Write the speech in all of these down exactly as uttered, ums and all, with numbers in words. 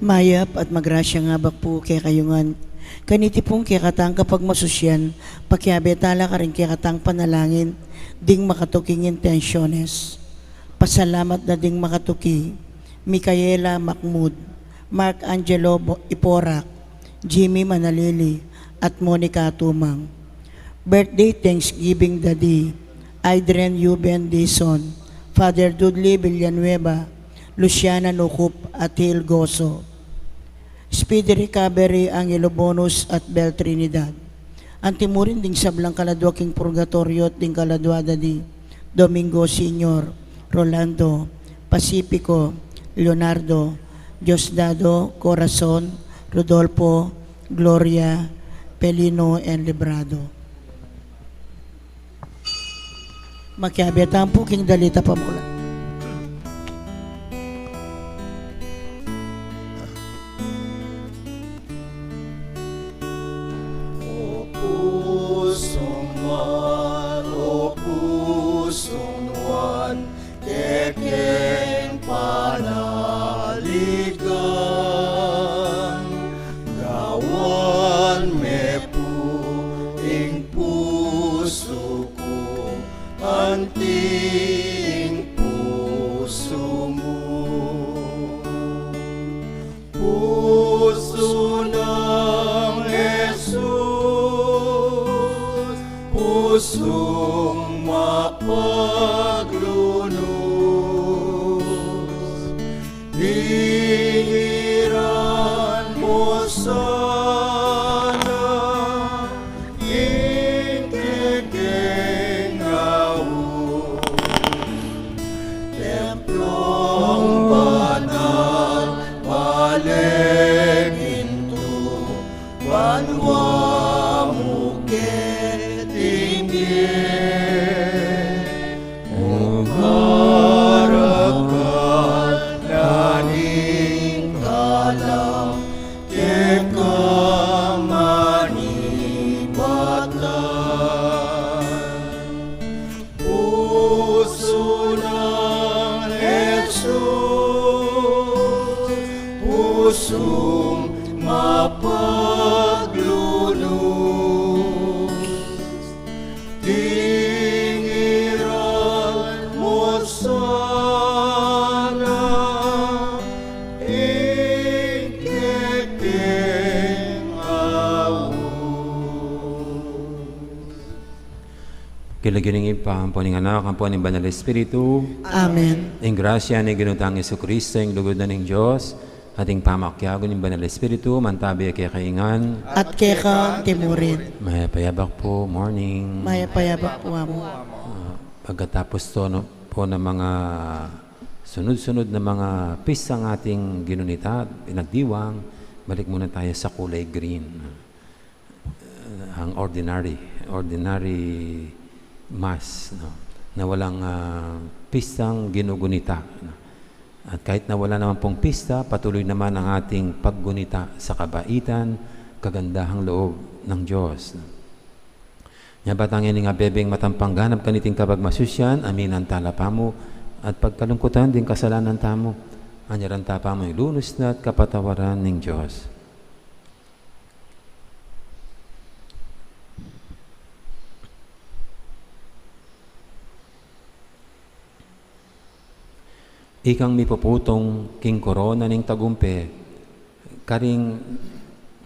Mayap at magrasyang abak pu kekayu ngan. Kaniti pung kekatang kapagmasusyan, pakiabe tala karing kekatang panalangin ding makatuking intensyones. Pasalamat da ding makatuki, Micaela Macmud, Mark Angelo Bo-, Iporac, Jimmy Manalili, at Monica Tumang. Birthday Thanksgiving da di Adrian Euben Dizon, Father Dudley Villanueva, Luciana Nucup, at Hil Goso. Speedy recovery Angelo Bonus at Bel Trinidad. Anti mu rin ding sablang kaladua king purgatoryo at ding kaladua da di Domingo Senior, Rolando, Pacifico, Leonardo, Diosdado, Corazon, Rodolfo, Gloria, Pelino, and Librado. Makiabe tamu pu king dalit a pamula. O pusung mal, o pusung nuan, kekeng panaligan, gawan me pu ing pusu ku, anti ing pusu mu. Pusu nang Jesus, pusung mapaglunus, dingiran mu sana ing kekeng aut. Templong banal, bale gintu, banua mu keti mie, o karakal na ning kalam, keka manibatan. Pusu nang Jesus, pusung mapaglunus, dingiran mu sana ing kekeng aut. King lagyu ning Ibpa, ampo ning Anak, ampo ning Banal Espiritu. Amen. Ing grasya ning Ginu tang Jesucristo, ing lugud na ning Dios, at ing pamakiabe ning Banal Espiritu, mantabi kekayu ngan. At keka anti mu rin. Mayap a yabak pu, morning. Mayap a yabak pu, Amu. Ah, pagkatapos to, no, po ng mga sunod-sunod na mga pistang ating ginunita, pinagdiwang, balik muna tayo sa kulay green. Ang ordinary, ordinary Mass, no? Na walang, ah, pistang ginugunita, no? At kahit na wala naman pong pista, patuloy naman ang ating paggunita sa kabaitan, kagandahang loob ng Diyos, no? Nya ba tang ing abebeng matampang ganap kaniting kapagmasusyan, aminan tala pamu, at pagkalungkutan ding kasalanan tamu, anyaran ta pamu ing lunus na at kapatawaran ning Diyos. Ikang mipuputong king korona ning tagumpe, karing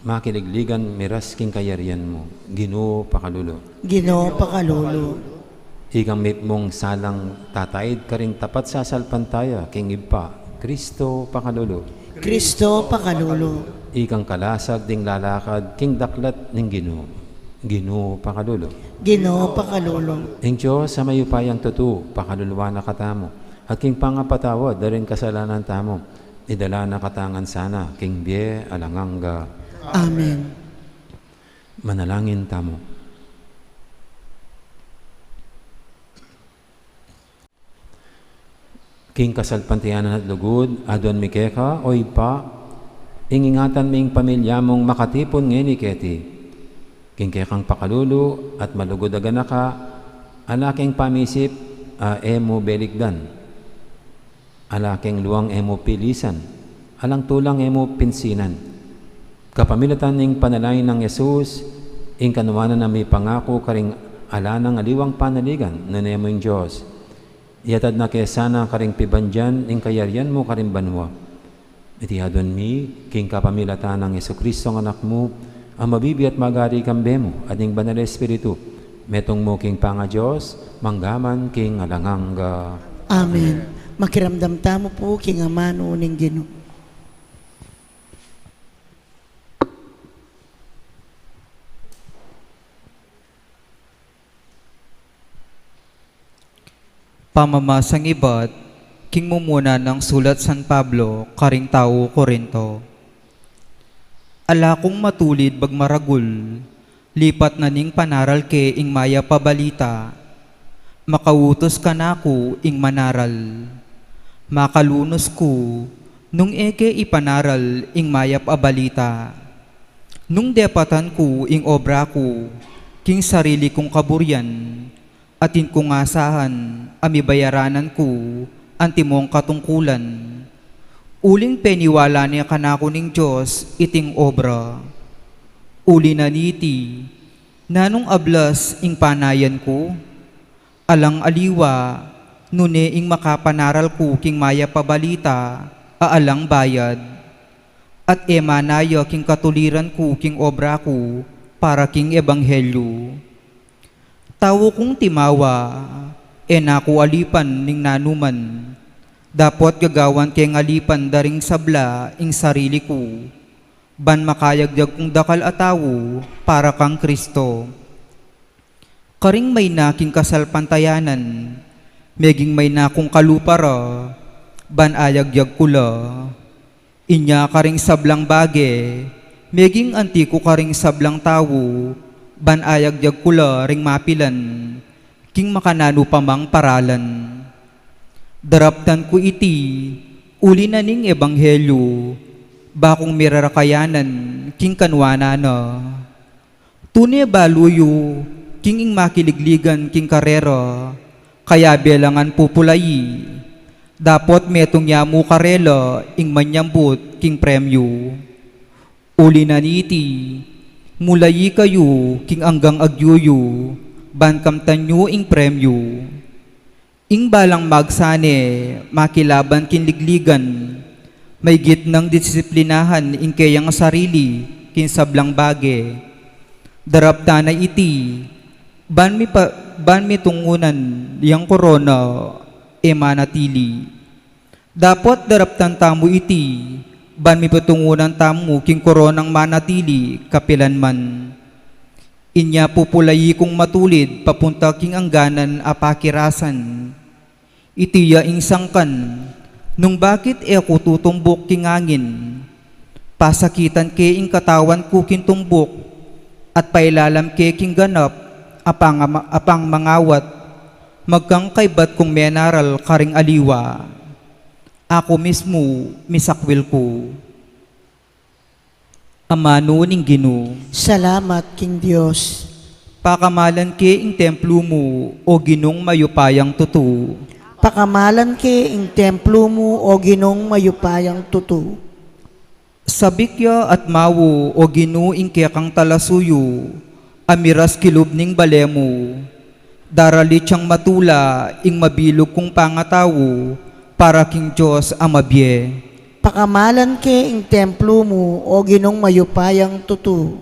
makiligligan miras king kayarian mu, Ginu pakalulu. Ginu pakalulu. Ikang mitmung salang tataid karing tapat sasalpantaya king Ibpa, Kristo pakalulu. Kristo pakalulu. Ikang kalasag ding lalakad king daklat ning Ginu, Ginu pakalulu. Ginu pakalulu. Ing Dios a mayupayang tutu, pakaluluan na katamu, at king pangapatawad da ring kasalanan tamu, idala na katamu ngan sana king bie alang angga. Amen. Manalangin tamu. King kasalpantayanan at lugud, aduan mi keka, o Ibpa, ing ingatan mi ing pamilya mung makatipun ngeni keti. King kekang pakalulu at malugud a ganaka, ala keng pamisip a e mu belikdan, ala keng luang e mu pilisan, Alang tulang e mu pinsinan. Kapamilatan ning panalangin nang Jesus, ing kanuanan a mipangaku karing ala nang aliwang panaligan, nune mu ing Dios. Iatad na ke sana karing pibandian ing kayarian mu karing banua. Iti aduan mi, king kapamilatan nang Jesucristo a Anak mu, a mabibie at magari kambe mu, at ning Banal a Espiritu, metung mu king pangaDios, mangga man king alang angga. Amen. Makiramdam tamu pu king amanu ning Ginu. Pamamasang ibat king mumuna nang sulat San Pablo karing tau Corinto. Ala kung matulid bagmaragul, lipat na ning panaral ke ing mayap a balita. Makautus kanaku ing manaral. Makalunus ku, nung e ke ipanaral ing mayap a balita. Nung depatan ku ing obra ku, king sarili kung kaburian, atin kung asahan a mibayaranan ku antimong katungkulan. Uling peniwala ne kanaku ning Dios iting obra. Uli na niti, nanung ablas ing panayan ku? Alang aliwa, nune ing makapanaral ku king mayap a balita a alang bayad. At e manaya king katuliran ku king obra ku para king ebanghelyu. Tau kung timawa, e na ku alipan ning nanuman. Dapot gagawan keng alipan da ring sabla ing sarili ku, ban makayagyag kung dakal a tau para kang Kristo. Karing maina king kasalpantayanan, meging maina kung kalupa ra, ban ayagyag ku la. Inya karing sablang bage, meging anti ku karing sablang tau, ban ayagyag ku la ring mapilan, king makananu pa mang paralan. Daraptan ku iti, uli na ning ebanghelyu, bakung mirarakayanan king kanuanan na. Tune balu yu king ing makiligligan king karera, kayabe la ngan pupulayi. Dapot metung ya mu karela ing manyambut king premyu. Uli na niti, mulayi kayu king anggang agyu yu, ban kamtan yu ing premyu. Ing balang magsane, makilaban king ligligan, maigit nang disiplinahan ing keyang sarili king sablang bage. Daraptan na iti, ban mi pa, ban mitungunan yang korona, e manatili. Dapot daraptan tamu iti, ban mipatungunan tamu king koronang manatili kapilan man. Inya pupulayi kung matulid papunta king angganan a pakirasan. Iti ya ing sangkan, nung bakit e ku tutumbuk king angin. Pasakitan ke ing katawan ku king tumbuk, at pailalam ke king ganap a pangama-, a pangmangawat, magkang kaybat kung menaral karing aliwa. Aku mismu, misakwil ku. Amanu ning Ginu. Salamat king Dios. Pakamalan ke ing templu mu, o Ginung mayupayang tutu. Pakamalan ke ing templu mu, o Ginung mayupayang tutu. Sabik ya at mau, o Ginu, ing kekang talasuyu, a miras kilub ning bale mu. Daralit yang matula ing mabilug kung pangatau para king Dios a mabie. Pakamalan ke ing templu mu, o Ginung mayupayang tutu.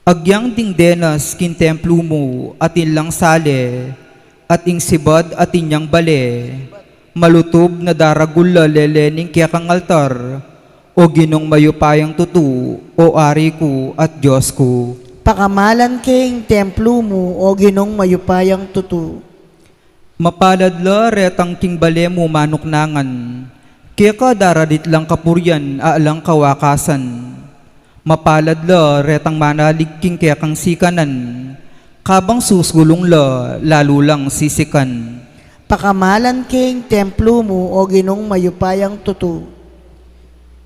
Agyang ding denas king templu mu, atin lang sale, at ing sibad atin yang bale. Malutub na daragul la lele ning kekang altar, o Ginung mayupayang tutu, o Ari ku at Dios ku. Pakamalan ke ing templu mu, o Ginung mayupayang tutu. Mapalad la retang king bale mu manuknangan, keka daralit lang kapurian a alang kawakasan. Mapalad la retang manalig king kekang sikanan, kabang susulung la lalu lang sisikan. Pakamalan ke ing templu mu, o Ginung mayupayang tutu.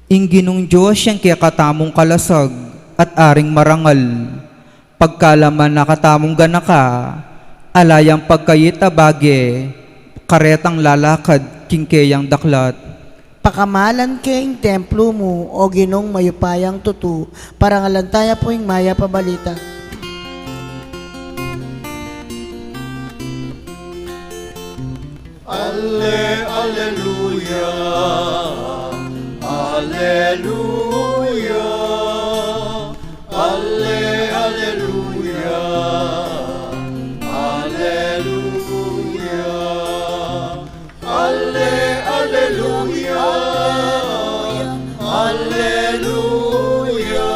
Ing Ginung Dios yang kekatamung kalasag at Aring marangal, pagkalaman na katamung ganaka, ala yang pagkait a bage, karetang lalakad king keyang daklat. Pakamalan ke ing templo mu, o Ginung mayupayang tutu, parangalan taya pu ing mayap a balita. Alle-, alleluia, alleluia, alle-, alleluia, alleluia. Alle-, alleluia, alleluia,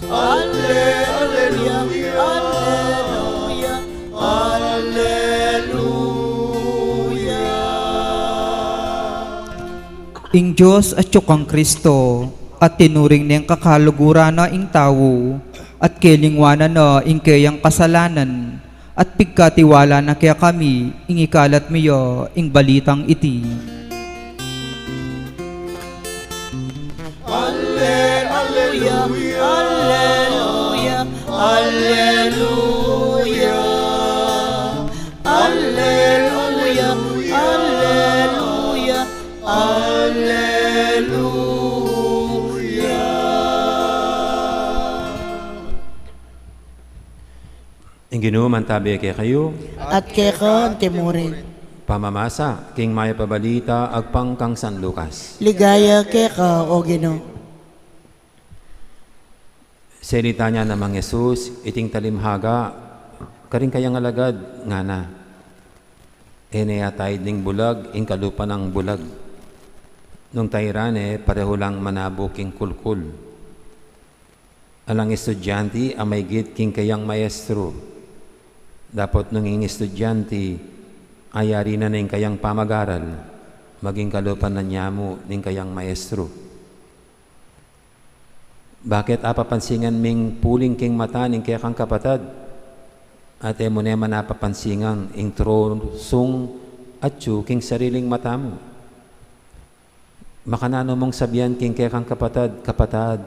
alle-, alleluia, alleluia, alleluia. Ing Dios atyu kang Kristo, at tinuring neng kakaluguran na ing tau, at kelingwanan na ing keyang kasalanan, at pigkatiwala na kekami ing ikalat mi ya ing balitang iti. Alle-, alleluia, alleluia, alleluia, alleluia, alleluia, alleluia. Ing Ginu mantabe kekayu. At keka mu rin. Pamamasa king mayap a balita agpang kang San Lucas. Ligaya keka, o Ginu. Selita na nang Jesus, iting talimhaga, karing kayang alagad, ngana: E ne ataid ning bulag ing kalupa nang bulag. Nung tairan e, pareho lang manabu king kulkul. Alang estudyante a maigit king kayang maestro. Dapot nung ing estudyante ayari na ning kayang pamag-aral, maging kalupa na nyamu ning kayang maestro. Bakit apapansingan ming puling king mata ning kekang kapatad, at e mu ne man apapansingan ing trosung atyu king sariling mata mu? Makananu mung sabian king kekang kapatad, "Kapatad,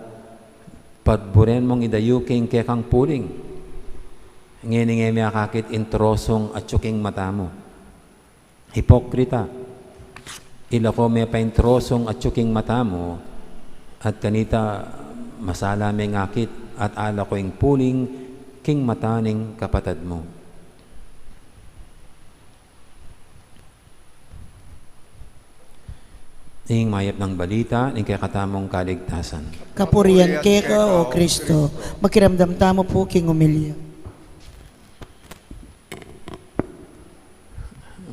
pagburen mung idayu king kekang puling, ngeni e me akakit ing trosung atyu king mata mu"? Hipokrita, ilako me pa ing trosung atyu king mata mu, at kanita masala meng akit at alako ing puling king mata ning kapatad mu. Ing mayap nang balita ning kekatamung kaligtasan. Kapurian keka, o Kristo. Makiramdam tamu pu king omilya.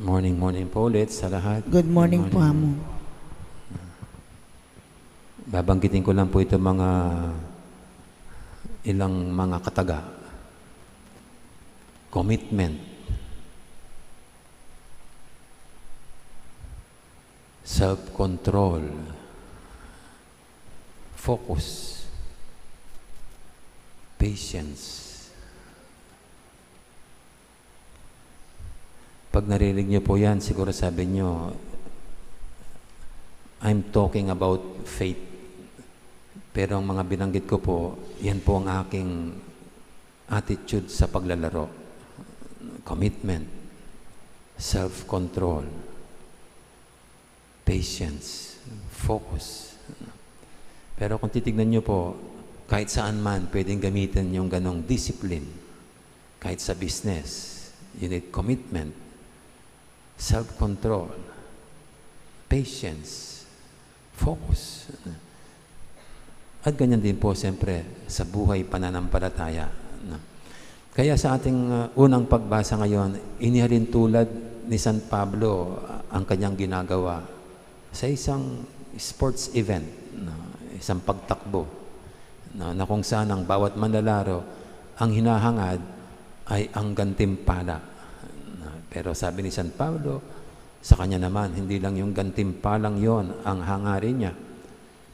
Morning, morning po ulit sa lahat. Good morning po, Amo. Babanggitin ko lang po ito, mga ilang mga kataga. Commitment. Self-control. Focus. Patience. Pag naririnig niyo po yan, siguro sabi niyo, "I'm talking about faith." Pero ang mga binanggit ko po, yan po ang aking attitude sa paglalaro. Commitment, self-control, patience, focus. Pero kung titignan niyo po, kahit saan man, pwedeng gamitin yung ganong discipline. Kahit sa business, you need commitment, self-control, patience, focus. At ganyan din po, siyempre, sa buhay pananampalataya, no? Kaya sa ating, uh, unang pagbasa ngayon, inihalin tulad ni San Pablo, uh, ang kanyang ginagawa sa isang sports event, no? Isang pagtakbo, no? Na kung saan ang bawat manlalaro, ang hinahangad ay ang gantimpala. No? Pero sabi ni San Pablo, sa kanya naman, hindi lang yung gantimpalang yon ang hangarin niya,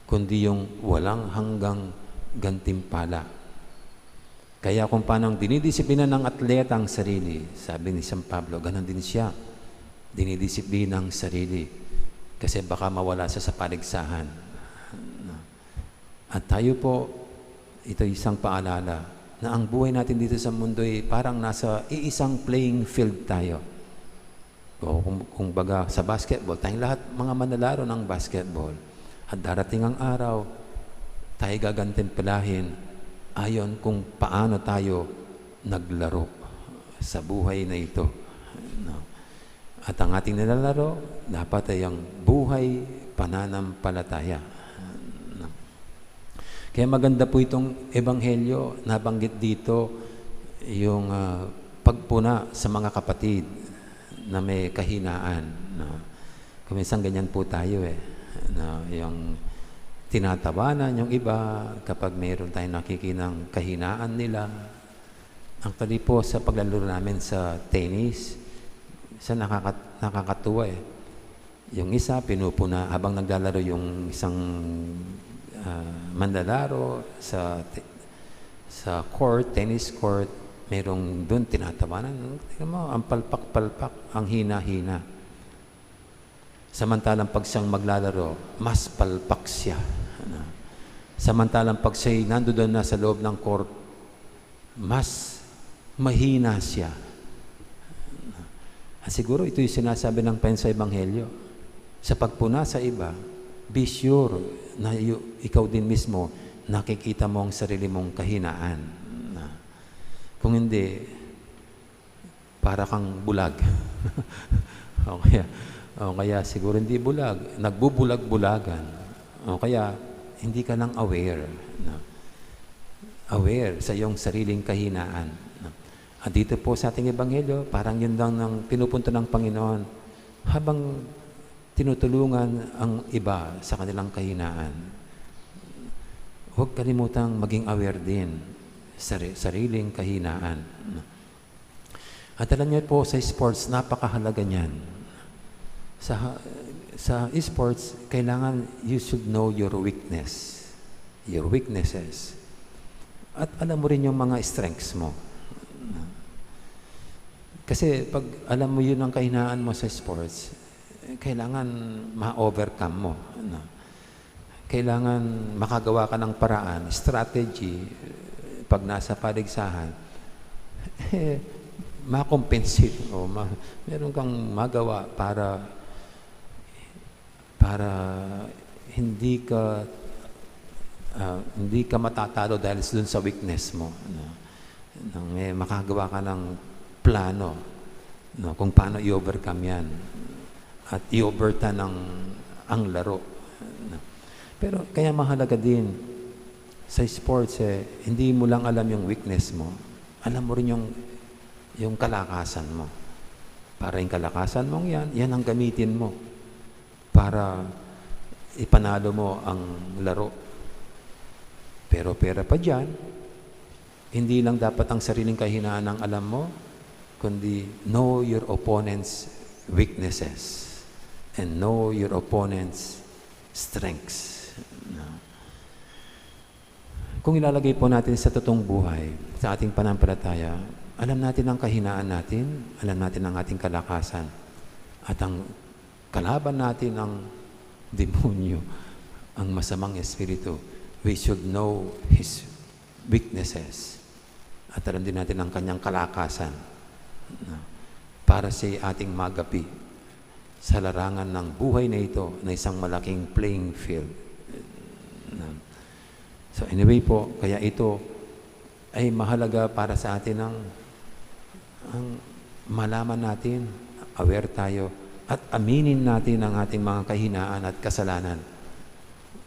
kundi yung walang hanggang gantimpala. Kaya kung paano dinidisiplina ng atleta ang sarili, sabi ni San Pablo, ganon din siya. Dinidisiplina ang sarili. Kasi baka mawala siya sa paligsahan. At tayo po, ito isang paalala na ang buhay natin dito sa mundo ay parang nasa iisang playing field tayo. O kung, kung baga sa basketball, tayong lahat mga manlalaro ng basketball. At darating ang araw, tayo gagantimpalahin ayon kung paano tayo naglaro sa buhay na ito. No? At ang ating nilalaro, dapat ay ang buhay pananampalataya. No? Kaya maganda po itong ebanghelyo, nabanggit dito yung, ah, pagpuna sa mga kapatid na may kahinaan, no? Kung minsan ganyan po tayo eh, no? Yung tinatawanan yung iba kapag mayroon tayong nakikinang kahinaan nila. Actually po, sa paglalaro namin sa tennis, sa nakaka-, nakakatuwa eh. Yung isa, pinupuna, habang naglalaro yung isang, ah, manlalaro sa te-, sa court, tennis court, merong dun tinatawanan. Tingnan mo, ang palpak-palpak, ang hina-hina. Samantalang pag siyang maglalaro, mas palpak siya. Ano? Samantalang pag siya'y nandoon na sa loob ng court, mas mahina siya. At siguro ito'y sinasabi ng pen sa Ebanghelyo. Sa pagpuna sa iba, be sure na yu-, ikaw din mismo nakikita mo ang sarili mong kahinaan. Na, kung hindi, para kang bulag. O kaya, o kaya siguro hindi bulag, nagbubulag-bulagan. O kaya, hindi ka lang aware. No? Aware sa iyong sariling kahinaan. No? At dito po sa ating ebanghelyo, parang yun lang ang pinupunto ng Panginoon habang tinutulungan ang iba sa kanilang kahinaan. Huwag kalimutang maging aware din sa ri-, sariling kahinaan. At alam niyo po, sa sports, napakahalaga niyan. Sa, sa sports, kailangan you should know your weakness, your weaknesses. At alam mo rin yung mga strengths mo. Kasi pag alam mo yun ang kahinaan mo sa sports, kailangan ma-overcome mo. Ano? Kailangan makagawa ka ng paraan, strategy, pag nasa paligsahan, eh, ma-compensate o ma-, meron kang magawa para, para hindi ka, ah, hindi ka matatalo dahil dun sa weakness mo, ano. Nang, eh, makagawa ka ng plano, no, kung paano i-overcome yan at i-overturn ang, ang laro, no. Pero kaya mahalaga din sa sports, eh, hindi mo lang alam yung weakness mo, alam mo rin yung, yung kalakasan mo. Para yung kalakasan mong yan, yan ang gamitin mo para ipanalo mo ang laro. Pero pera pa dyan, hindi lang dapat ang sariling kahinaan ang alam mo, kundi know your opponent's weaknesses and know your opponent's strengths. No? Kung ilalagay po natin sa totoong buhay, sa ating pananampalataya, alam natin ang kahinaan natin, alam natin ang ating kalakasan, at ang kalaban natin ang demonyo, ang masamang espiritu. We should know his weaknesses. At alam din natin ang kanyang kalakasan, no? Para siya ating magapi sa larangan ng buhay na ito na isang malaking playing field. No? So anyway po, kaya ito ay mahalaga para sa atin ang, ang malaman natin, aware tayo, at aminin natin ang ating mga kahinaan at kasalanan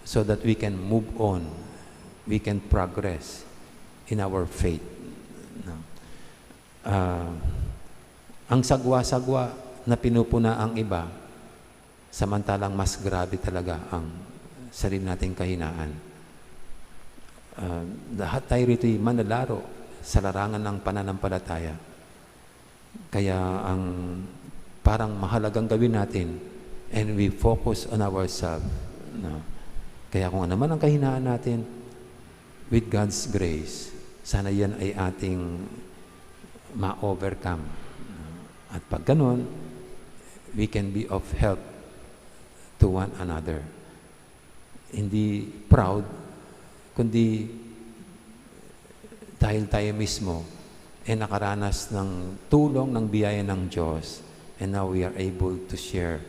so that we can move on, we can progress in our faith. No? Ah, ang sagwa-sagwa na pinupuna ang iba, samantalang mas grabe talaga ang sarili nating kahinaan. Ah, lahat tayo rito'y manlalaro sa larangan ng pananampalataya. Kaya ang parang mahalagang gawin natin, and we focus on ourselves, no? Kaya kung ano man ang kahinaan natin, with God's grace, sana yan ay ating ma-overcome. At pag ganun, we can be of help to one another. Hindi proud, kundi dahil tayo mismo ay nakaranas ng tulong, ng biyaya ng Diyos, And now we are able to share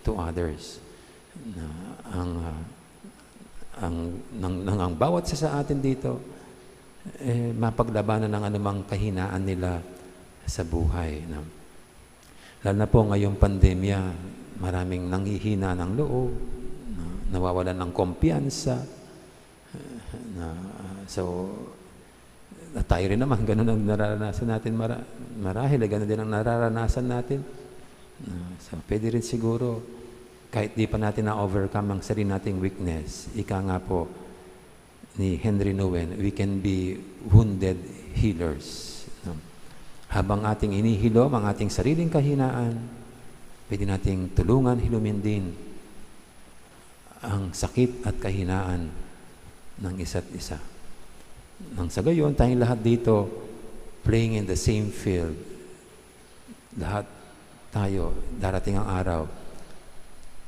to others. Na ang, ah, ang, nang, nang ang bawat isa sa atin dito, eh, mapaglabanan ng anumang kahinaan nila sa buhay, no? Lalo na po ngayong pandemya, maraming nanghihina ng loob, no? Nawawalan ng kumpiyansa, na, so, na tayo rin naman, ganun ang nararanasan natin. Mara-, marahil, eh, ganun din ang nararanasan natin. Ah, so, pwede rin siguro, kahit di pa natin na-overcome ang sarili nating weakness, ika nga po ni Henri Nouwen, we can be wounded healers, no? Habang ating inihilom ang ating sariling kahinaan, pwede nating tulungan hilumin din ang sakit at kahinaan ng isa't isa. Nang sa gayon, tayong lahat dito, playing in the same field, lahat tayo, darating ang araw,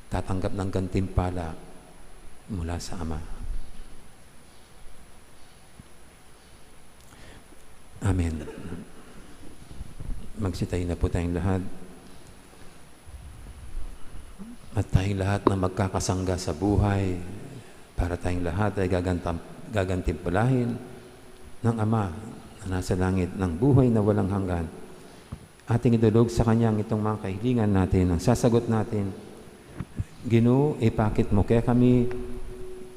tatanggap ng gantimpala mula sa Ama. Amen. Magsitayo na po tayong lahat. At tayong lahat na magkakasangga sa buhay, para tayong lahat ay gagantam-, gagantimpalahin ng Ama na nasa langit ng buhay na walang hanggan. Ating idulog sa Kanya itong mga kahilingan natin, ang sasagot natin, Ginu, ipakit mu kekami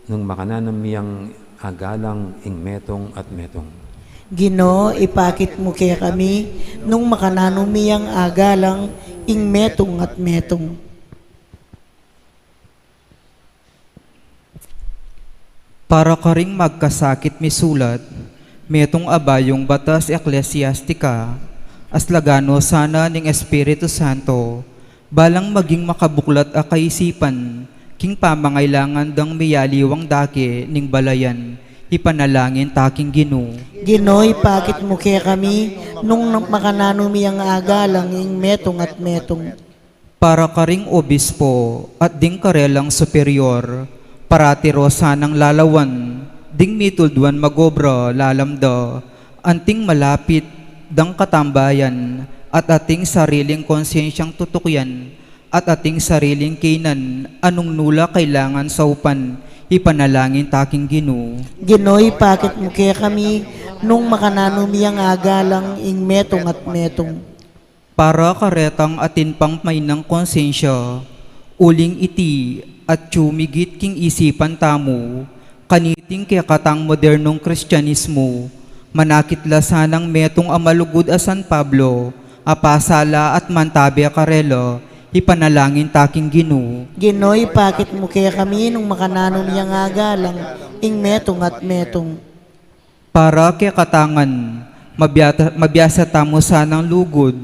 nung makananu mi yang agalang ing metung at metung. Ginu, ipakit mu kekami nung makananu mi yang agalang ing metung at metung. Para karing magkasakit misulat, metung a bayung batas eklesiastika, aslagan no sana ning Espiritu Santo, balang maging makabuklat a kaisipan, king pamangailangan dang miyaliwang dake ning balayan, ipanalangin ta king Ginu. Ginu, ipakit mu kekami, nung makananu mi yang agalang ing metung at metung. Para karing obispo at ding karelang superior, parati ro sanang lalawan, ding mitulduan magobra lalam da, anting malapit dang katambayan, at ating sariling konsensyang tutukyan, at ating sariling keynan, a nung nu la kailangan saupan, ipanalangin ta king Ginu. Ginu, ipakit mu kekami, nung makananu mi yang agalang ing metung at metung. Para karetang atin pang mainang konsensya, uling iti atyu migit king isipan tamu, kaniting kekatang modernong Kristianismo, manakit la sanang metung a malugud a San Pablo, a pasala at mantabe karela, ipanalangin ta king Ginu. Ginu, ipakit mu kekami nung makananu mi yang agalang ing metung at metung. Para kekatang ngan, mabiata-, mabiasa tamu sanang lugud,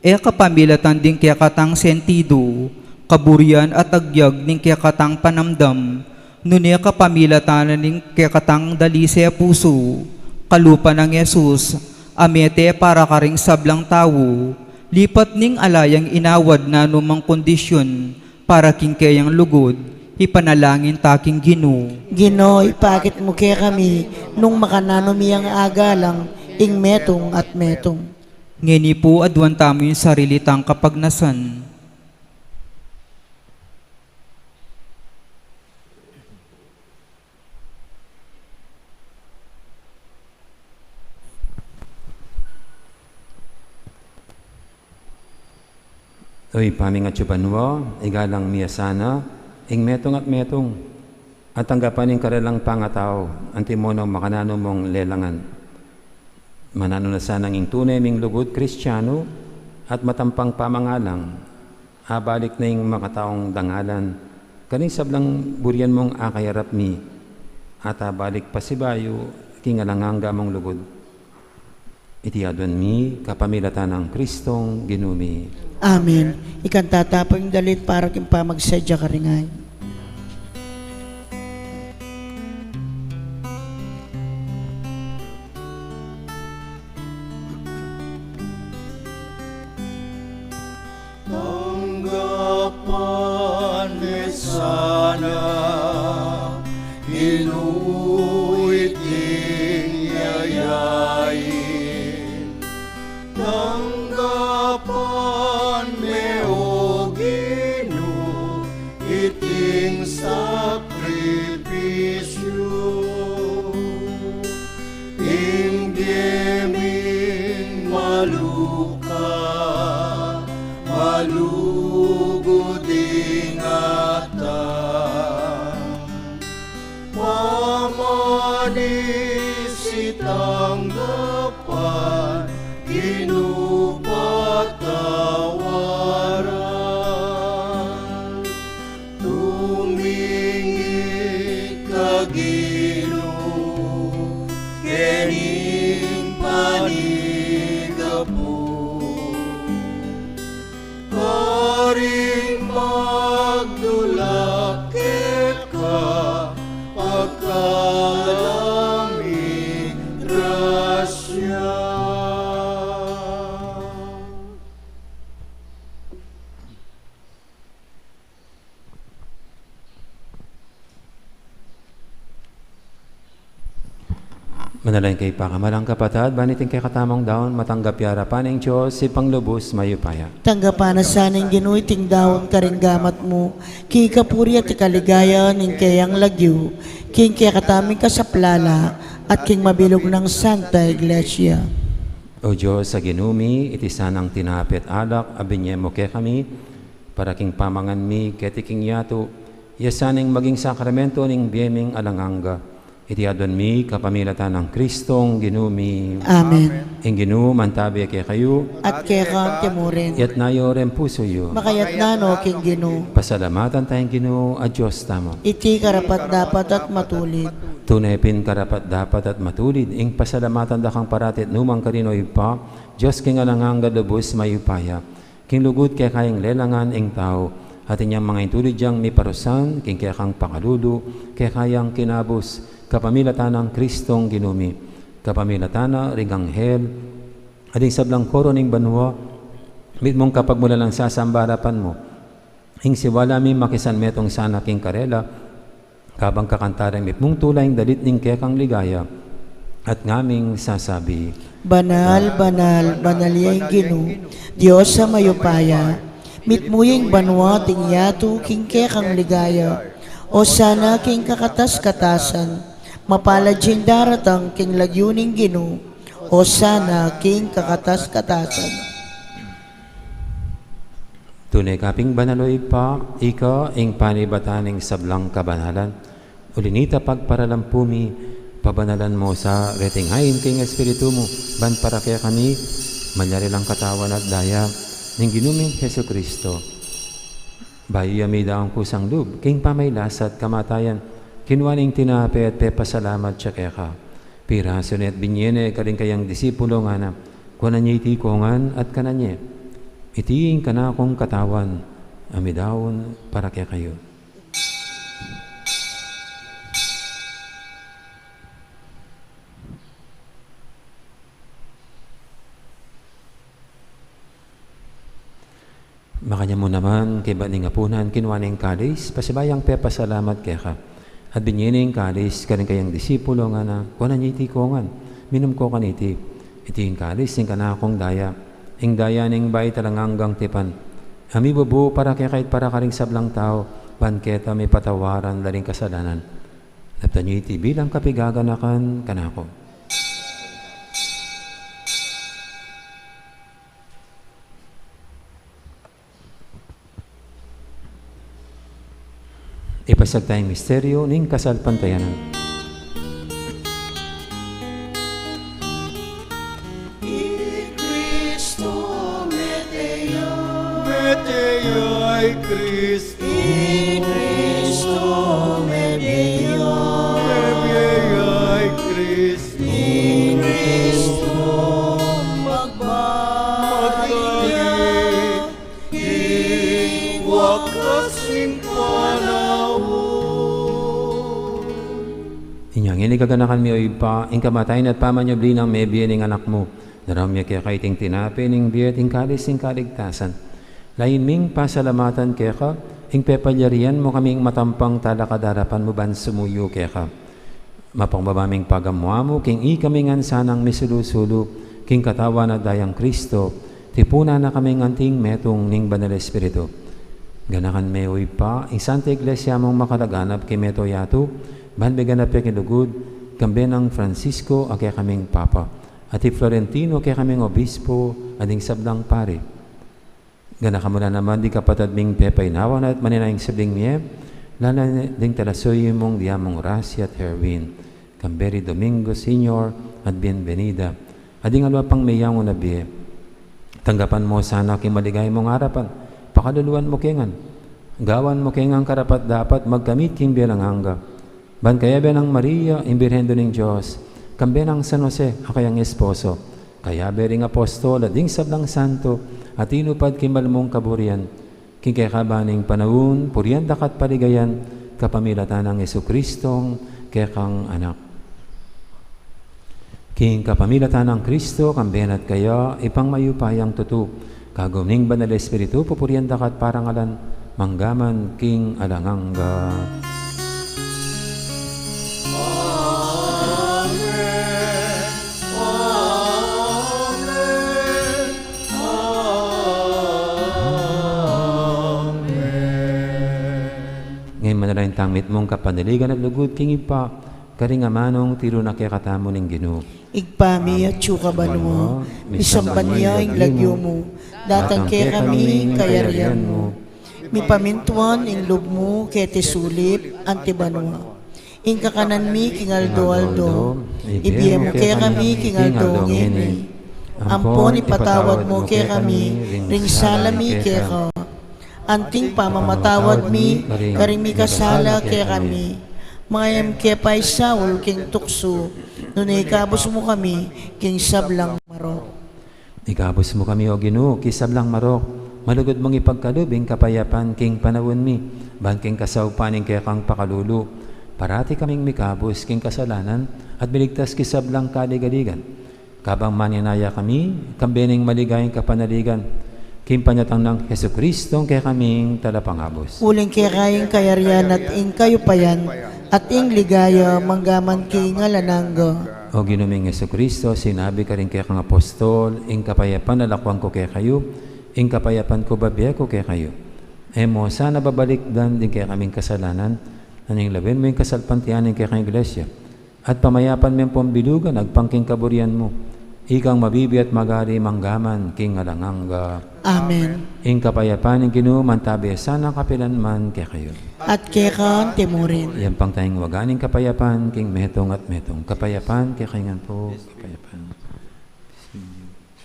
e kapamilatan ding kekatang sentidu, kaburian at agyag ning kekatang panamdam, nune kapamilatan na ning kekatang dalise pusu, kalupa nang Jesus, a mete para karing sablang tau, lipat ning ala yang inawad nanu mang kondisyun, para king keyang lugud, ipanalangin ta king Ginu. Ginu, ipakit mu kekami, nung makananu mi yang agalang ing metung at metung. Ngeni pu aduan tamu ing sarili tang kapagnasan. O Ibpa mi a atsu banua, igalang mi ya sana ing metung at metung, at tanggapan ing karelang pangatau, antimo nung makananu mung lelangan. Mananu na sana ing tune ming lugud Kristiano at matampang pamangalang, abalik na ing makataung dangalan, karing sablang burian mung akayarap mi, at abalik pasibayu king alang angga mung lugud. Iti aduan mi kapamilatan nang Kristong Ginu mi. Amen. Ikanta ta pu ing dalit para king pamagsadya karing ain. Tanggapan me sana, Ginu, iting yayain. Tanggapan me Manis itang dapat Ginu patawaran. Tumingid ka Ginu, kening panigapu. Karing magdulak keka, pagkalami grasya. Manalangin kayu pakamalan kung kapatad, ban iting kekatamung daun matanggap ya arapan ning Dios, Ibpang lubus mayupaya. Tanggapan na sa ning Ginu iting daun karing gamat mu, king kapurian at kaligayan ning keyang lagyu, king kekatamung kasaplalan, at king mabilug nang Santa Iglesia. O Dios a Ginu mi, iti sanang tinape at alak a binye mu kekami, para king pamangan mi keti king yatu, iya sana ing maging sakramento ning bie ming alang angga. Iti adwan mi kapamilatan nang Kristong Ginu mi. Amen. Ing Ginu mantabi kekayu. At keka mu rin. Iyatas yu ring pusu yu. Makayatas na no king Ginu. Pasalamatan taya ing Ginu a Dios tamu. Iti karapat-dapat at matulid. Tune pin karapat-dapat at matulid ing pasalamatan da kang parati at nukarin man, O Ibpa, Dios king alang angga, lubus mayupaya. King lugud keka ing lelangan ing tau, at inyang manga intulid yang miparusan king kekang pakalulu, keka yang kinabus, kapamilatan nang Kristong Ginu mi, kapamilatan na ring anghel, at ding sablang koro ning banua, mitmung kapagmulalang sasamba arapan mu. Ing siwala mi makisanmetung sana king karela, kabang kakanta ring mitmung tula ing dalit ning kekang ligaya, at ngaming sasabi: Banal, banal, banal ya ing Ginu, Dios a mayupaya, mitmu ya ing banua at ing yatu king kekang ligaya. Osana king kakatas-katasan, mapalad ya ing daratang king lagyu ning Ginu, Osana king kakatas-katasan. Tune ka pin banal, O Ibpa, ika ing panibatan ning sablang kabanalan. Uli na nita, pagparalan pu mi, pabanalan mu sa reting ain king Espiritu mu, ban para kekami malyari lang katawan at daya ning Ginu ming Jesucristo. Bayu ya midaun kusang lub king pamagkasakit at kamatayan, kinua ne ing tinape at pepasalamat ya keka. Pirasu ne at binye ne karing kayang disipulo, ngana: Kuanan ye iti kongan at kanan ye. Iti ing kanakung katawan a midaun para kekayu. Makanyan mu naman, kaybat ning apunan, kinua ne ing kalis, pasibayu yang pepasalamat keka. At binye ne ing kalis karing kayang disipulo, ngana: Kuanan ye iti kongan, minum ko kaniti. Iti ing kalis ning kanakung daya, ing daya ning bayu at alang anggang tipan, a mibubu para kekayu at para karing sablang tau, ban keta mipatawaran la ring kasalanan. Daptan ye iti bilang kapaganakan kanaku. Ipasiag taya ing misteryu ning kasalpantayanan. I Kristo mete ya. Mete ya i Kristo. I Kristo mete ya. Mete ya i Kristo. I Kristo magbalik ya. Ing wakas ning panaun. Inya ngeni gaganakan mi, O Ibpa, ing kamatayan at pamanyubli nang mebie ning Anak mu. Daraun mi keka iting tinape ning bie at ing kalis ning kaligtasan. Layun ming pasalamatan keka ing pepalyarian mu kaming matampang talakad king arapan mu ban sumuyu keka. Mapakumbaba ming pagamu-amu king ikami ngan sanang misulu-sulu king katawan at dayang Kristo, tipunan na kaming anting metung ning Banal Espiritu. Ganakan me, O Ibpa, ing Santa Iglesia mung makalaganap king mabilug a yatu, ban miganap ya king lugud, kambe nang Francisco a kekaming Papa, at i Florentino a kekaming Obispo, at ding sablang pari. Ganakan mu la naman ding kapatad ming pepainawa na at manenaya ing sibling mie, Lala ding talasuyu mung diamung Gracia at Herwin, kambe ri Domingo Senior at Bienvenida, at ding aliwa pang meyangu na bie. Tanggapan mu sana king maligaya mung arapan, pakaluluan mu ke ngan. Gawan mu ke ngan karapat-dapat magkamit king bie alang angga. Ban kayabe nang Maria, ing Birhen Indu ning Dios, kambe nang San Jose, a kayang esposo, kayabe ring apostol, at ding sablang santo, a tinupad king mal mung kaburian, king kekaban ning panaun, purian da ka at paligayan, kapamilatan nang Jesucristong kekang Anak. King kapamilatan nang Kristo, kambe na at kaya, Ibpang mayupayang tutu, kagum ning Banal Espiritu, pupurian da ka at parangalan, manggaman king alang angga. Amen. Amen. Amen. Ngayon manalangin tang mitmung kapanaligan at lugud king Ibpa, karing amanung tiru na kekatamu ning Ginu. Ibpa mi, atsu ka banua, misamban ya ing lagyu mu, datang kekami ing kayarian mu, mipamintuan ing lub mu keti sulip anti banua. Ing kakanan mi king aldo-aldo, ibie mu kekami king aldo ngeni. Ampon ipatawad mu kekami ring sala mi keka, anting pamamatawad mi karing mikasala kekami. Manga e mu ke paisaul king tuksu, nune ikabus mu kami king sablang marok. Ikabus mu kami, O Ginu, king sablang marok, malugud mung ipagkalub ing kapayapan king panaun mi, ban king kasaupan ning kekang pakalulu, parati kaming mikabus king kasalanan at miligtas king sablang kaligaligan. Kabang manenaya kami, kambe ning maligayang kapanaligan, king panyatang nang Jesucristong kekaming Talapangabus. Uling keka ing kayarian at ing kayupayan, at ing ligaya, manggaman king alang angga. O Ginu ming Jesucristo, sinabi karing kekang apostol, ing kapayapan lalakwan ku kekayu, ing kapayapan ku babie ku kekayu. E mu sana babalikdan ding kekaming kasalanan, nune lawen mu ing kasalpantayanan ning kekang Iglesia. At pamayapan me pung bilug agpang king kaburian mu. Ikang mabibie at magari manggaman king alang angga. Amen. Ing kapayapan ning Ginu mantabe sana kapilan man kekayu. At keka mu rin. Iyampang taya ing waga ning kapayapan king metung at metung. Kapayapan kekayu ngan pu, kapayapan.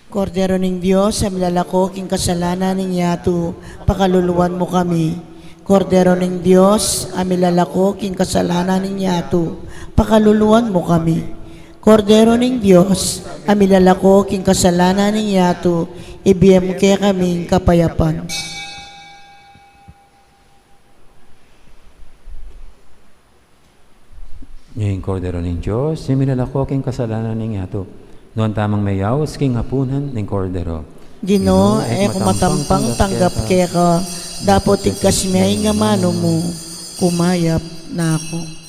Kordero ning Dios, a milalako king kasalanan ning yatu, pakaluluan mu kami. Kordero ning Dios, a milalako king kasalanan ning yatu, pakaluluan mu kami. Kordero ning Dios, a milalako king kasalanan ning yatu, ibie mu kekami ing kapayapan. Ing Kordero ning Dios, a milalako king kasalanan ning yatu. Nuan tamung meyaus king hapunan ning Kordero. Ginu, e ku matampang tanggap keka, dapot igkas me ing amanu mu, kumayap na ku.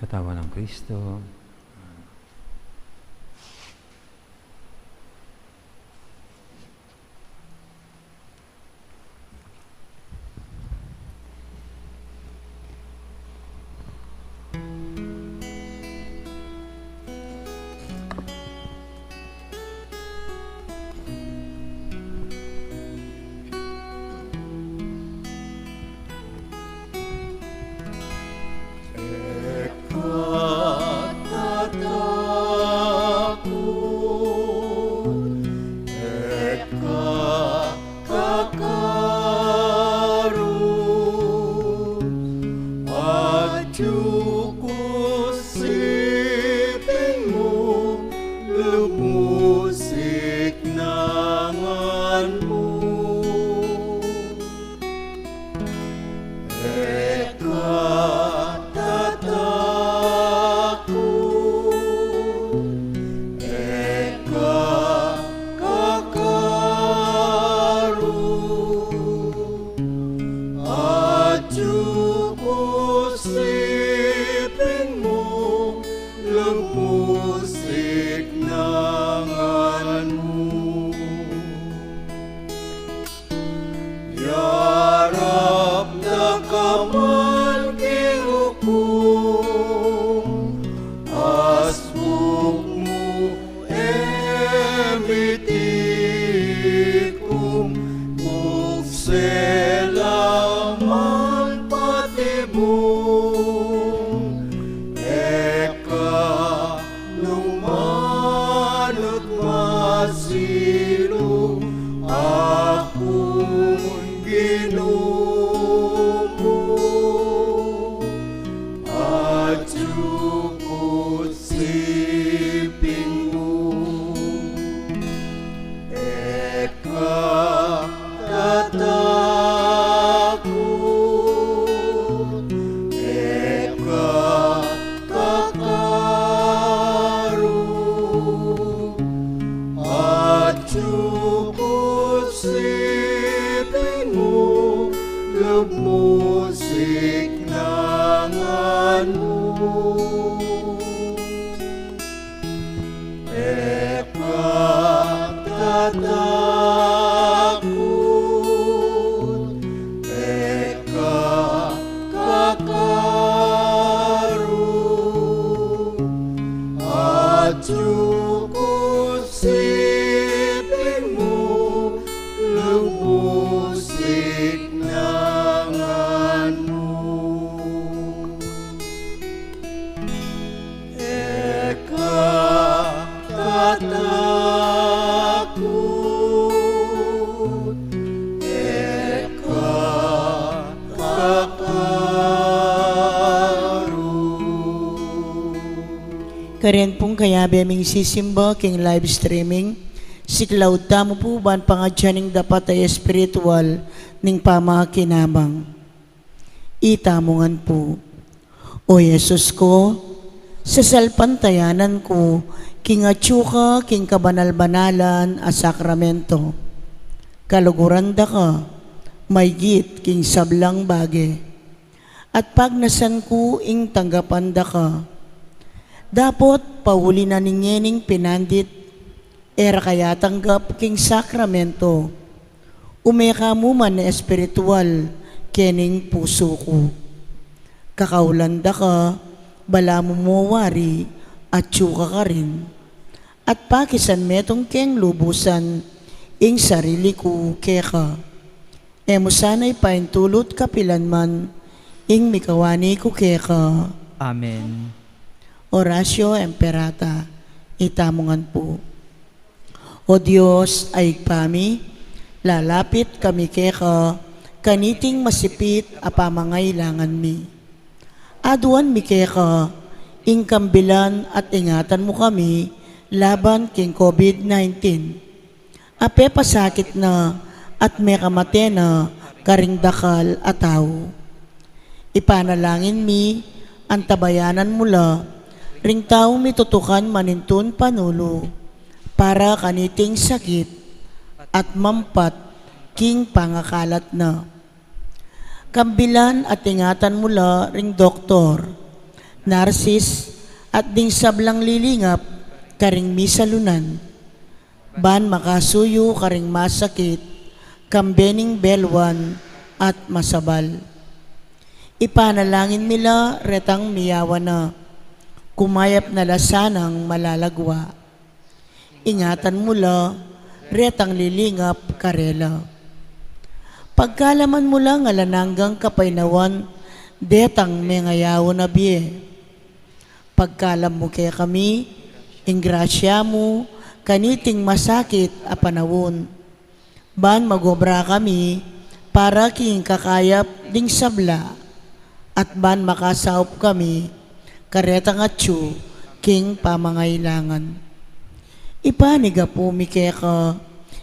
Katawan nang Kristo. Tukud siping mu, lub mu siknangan mu. E ka tatakut, e ka kakaru, atyu ku siping mu, lub mu siknangan mu. E ka tatakut, e ka kakaru. Karin pung kayabe ming sisimba king live streaming, siklaud tamu pu ban pangadyan ing dapat a espiritual ning pamakinabang. Itamu ngan pu. O Jesus ku, sasalpantayanan ku king atyu ka king kabanal-banalan a sakramento. Kaluguran da ka maygit king sablang bage, at pagnasan ku ing tanggapan da ka. Dapot pauli na ning ngening pinandit, e ra ka yatanggap king sakramento, ume ka mu man espiritual kening pusu ku. Kakaulan da ka, balamu mu wari atyu ka karin, at pakisan metung keng lubusan ing sarili ku keka. E mu sana ipaintulut kapilan man ing mikawani ku keka. Amen. Oratio Imperata. Itamu ngan pu. O Dios a Ibpa mi, lalapit kami keka kaniting masipit a pamangailangan mi. Aduan mi keka ing kambilan at ingatan mu kami laban king COVID nineteen. A pepasakit na at mekamate na karing dakal a tau. Ipanalangin mi, antabayanan mu la ring taung mitutukan manintun panulu para kaniting sakit at mampat king pangakalat na. Kambilan at ingatan mu la ring doktor, narsis, at ding sablang lilingap karing misalunan, ban makasuyu karing masakit, kambe ning belwan at masabal. Ipanalangin mi la retang miyawan na, kumayap na la sanang malalagwa. Ingatan mu la retang lilingap karela. Pagkalaman mu la ing alang anggang kapaynawan detang mengayaun a bie. Pagkalam mu kekami ing grasya mu kaniting masakit a panaun, ban magobra kami para king kakayap ding sabla, at ban makasaup kami karetang atyu king pamangailangan. Ipanyawad mi keka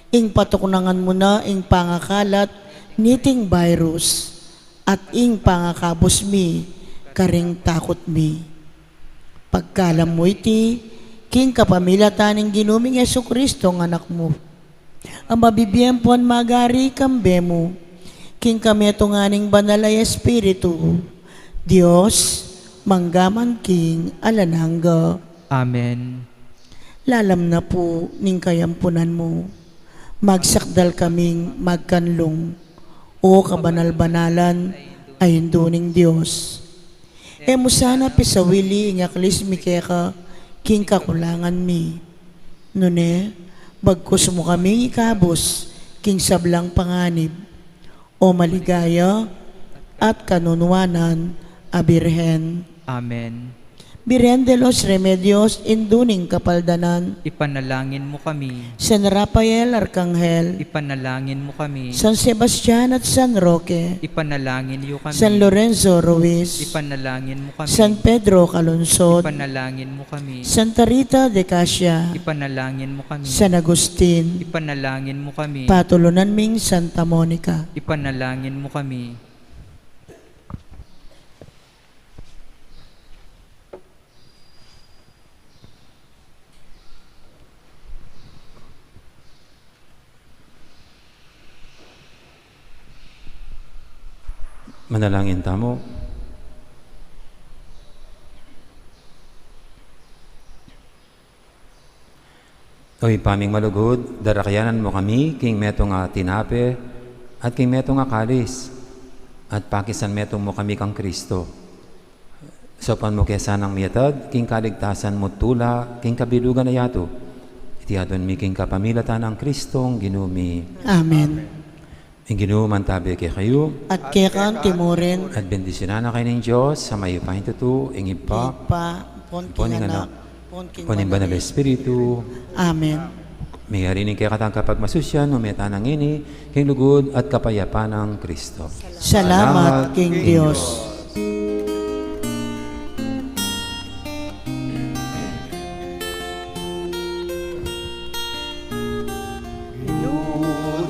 ing patuknangan mu na ing pangakalat niting virus, at ing pangakabus mi karing takut mi. Pagkalam mu iti king kapamilatan ning Ginu ming Jesucristo a Anak mu, a mabibie ampon magari kambe mu, king kametungan ning Banal a Espiritu, Dios, mangga man king alang angga. Amen. Lalam na pu ning kayampunan mu, magsakdal kaming magkanlung, O kabanal-banalan a Indu ning Dios. E mu sana pisawili ing aklis mi keka king kakulangan mi. Nune, bagkus mu kaming ikabus king sablang panganib, O maligaya at kanunuanan a Birhen. Amen. Birhen de los Remedios, Indu ning Kapaldanan. Ipanalangin mu kami. San Rafael Arkanghel. Ipanalangin mu kami. San Sebastian at San Roque. Ipanalangin yu kami. San Lorenzo Ruiz. Ipanalangin mu kami. San Pedro Calungsod. Ipanalangin mu kami. Santa Rita de Casia. Ipanalangin mu kami. San Agustin. Ipanalangin mu kami. Patulunan ming Santa Monica. Ipanalangin mu kami. Manalangin tamu. O Ibpa ming malugud, darakanan mu kami king metung a tinape at king metung a kalis, at pakisanmetung mu kami kang Kristo. Saupan mu ke sanang miatad king kaligtasan mu tula king kabilugan a yatu. Iti adwan mi king kapamilatan nang Kristong Ginu mi. Amen. Ing Ginu mantabe kekayu. At keka mu rin. At bendisyunan na kayu ning Dios a mayupayang tutu, ing Ibpa, Ibpa, ampon ing Anak, ampon ing Banal a Espiritu. Amen. Meyari ning kekatang kapagmasusian, ume tana ngeni king lugud at kapayapan nang Kristo. Salamat king Dios. Ginu,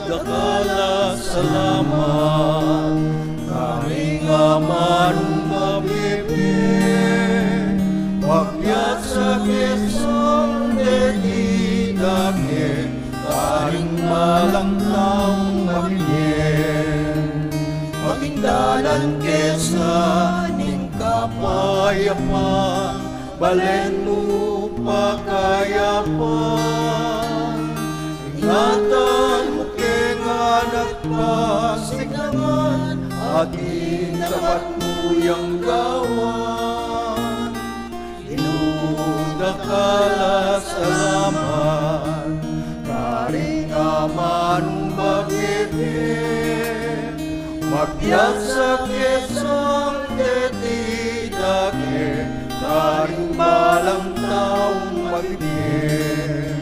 dakal a salamat, karing amanung mabibie, mabiasa ke sang deti dake, karing balang taung mabibie. Maging dalan ke sa ning kapayapan, balen mu pakayapan. Ingatan mu ke ngan at pasiglangan, atin tapat mu yang gawan. Ginu, dakal a salamat, karing amanung mabibie, mabiasa ke sang deti dake, karing balang taung mabibie.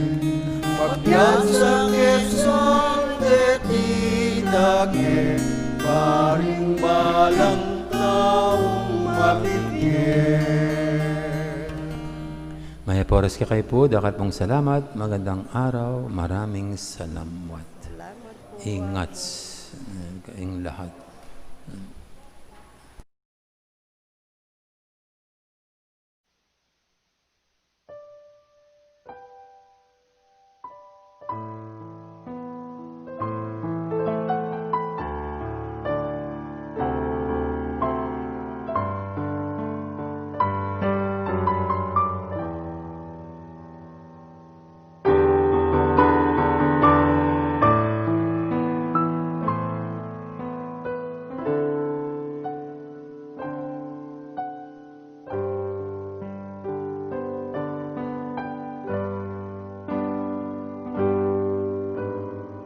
Mabiasa ke sang deti dake, karing balang taung mabibie. Mayap a oras kekayu pu, dakal pung salamat, magandang araw, maraming salamat. Ingat, eh, kayung lahat.